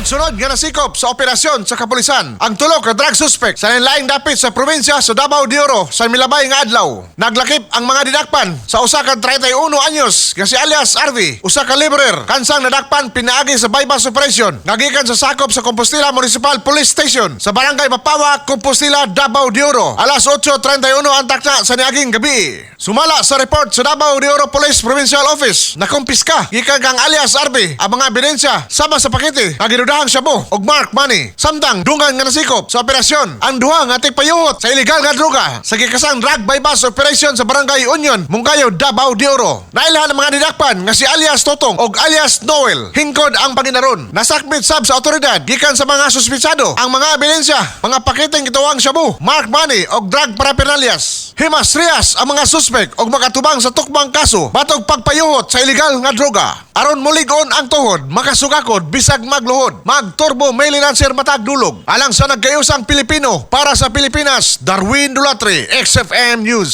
Sunod-sunod nga nasikop sa operasyon sa kapulisan ang tulo ka drug suspect sa laing dapit sa probinsya sa Davao de Oro sa milabay nga adlaw. Naglakip ang mga didakpan sa usa ka 31 anyos nga si alias Arvi, usa ka laborer kansang nadakpan pinaagi sa buy-bust operation nga gikan sa sakop sa Compostela Municipal Police Station sa Barangay Mapawa, Compostela, Davao de Oro. Alas 8:31 ang takna sa niaging gabi. Sumala sa report sa Davao de Oro Police Provincial Office, nakumpiska gikan kang alias Arvi ang mga ebidensya sama sa pakete nga ginudahang shabu og mark money. Samtang dungan nga nasikop sa operasyon ang duha nga tigpayuhot sa illegal nga droga sa gikasang drug buy-bust operation sa Barangay Union, Monkayo, Davao de Oro. Nailhan ang mga didakpan nga si alias Totong og alias Noel. Hingkod ang panginaron. Nasakmit sab sa otoridad gikan sa mga suspitsado ang mga ebidensya, mga paketeng gitawang shabu, mark money og drug paraphernalias. Himas riyas ang mga suspek og makatubang sa tukmang kaso batog pagpayuhot sa illegal nga droga. Aron mulig-on ang tuhod, makasugakod bisag magluhod. Magturbo Lancer matag dulog. Alang sa nagkayusang Pilipino para sa Pilipinas, Darwin Dulatre, XFM News.